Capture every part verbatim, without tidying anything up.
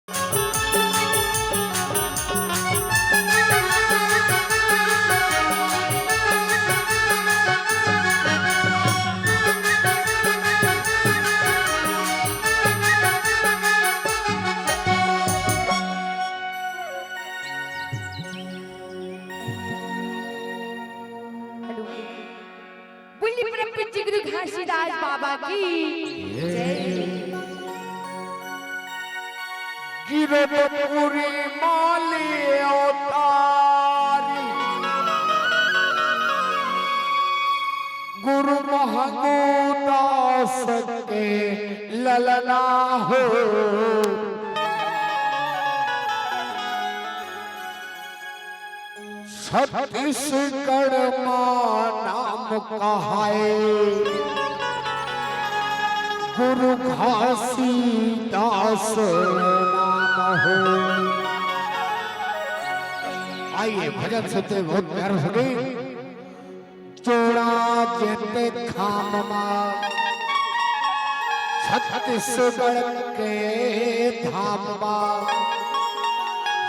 Hello. बोलिए परम पूज्य गुरु घासीदास बाबा की जय। गिरदपुरी माली अवतारी, गुरु महंगूदास के ललना हो। छत्तीसगढ़ मा नाम कहाए, गुरु घासीदास नाम हो। आइए, भजन सुनते बहुत प्यारा सके। जोड़ा जेते खाम मा छत्तीसगढ़ के धाम मा,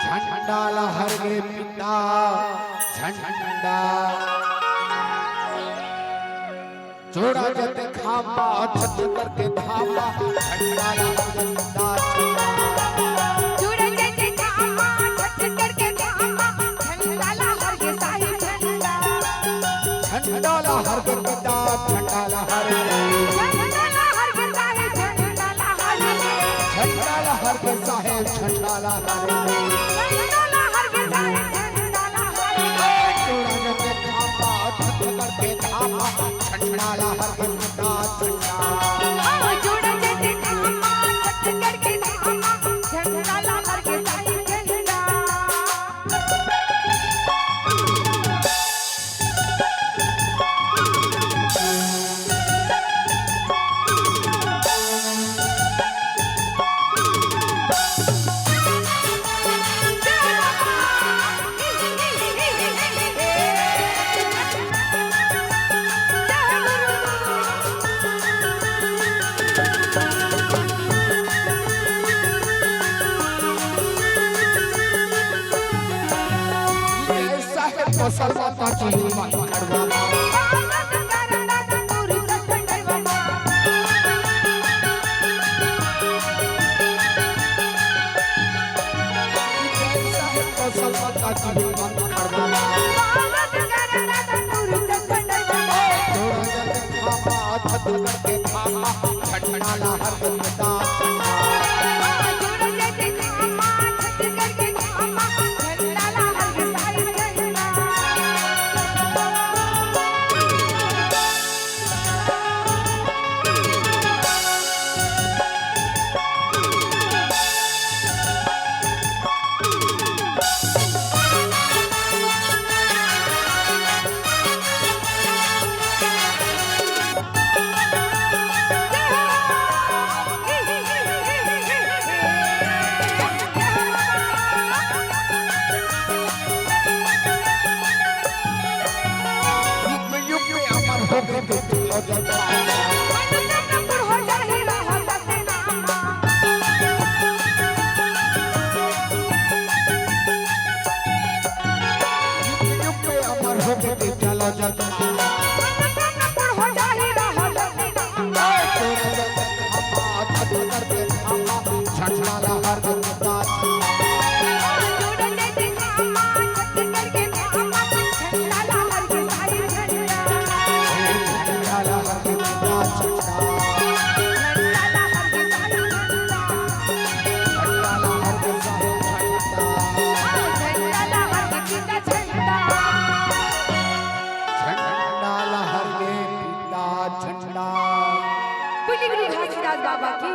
झंडा लहर के पिता झंडा। जोड़ा जेते खाम मा छत्तीसगढ़ के धाम मा, झंडा लहर के पिता झंडा। जोड़ा जेते खाम मा छत्तीसगढ़ के धाम मा, झंडा लहर के साहिब झंडा। झंडा लहर के पिता, झंडा लहर के। झंडा लहर के साहेब, झंडा लहर के। झंडा लहर के साहेब, झंडा लहर के। झंडा लहर के साहेब, झंडा लहर के। जोड़ा जेते खाम मा, छत्तीसगढ़ के धाम मा, झंडा लहर के पिता, झंडा। ओ, जोड़ा जेते खाम मा, छत्तीसगढ़ के धाम मा, झंडा लहर के साहेब, झंडा। झंडा लहर के पिता झंडा। बोलिए गुरु घासीदास बाबा की।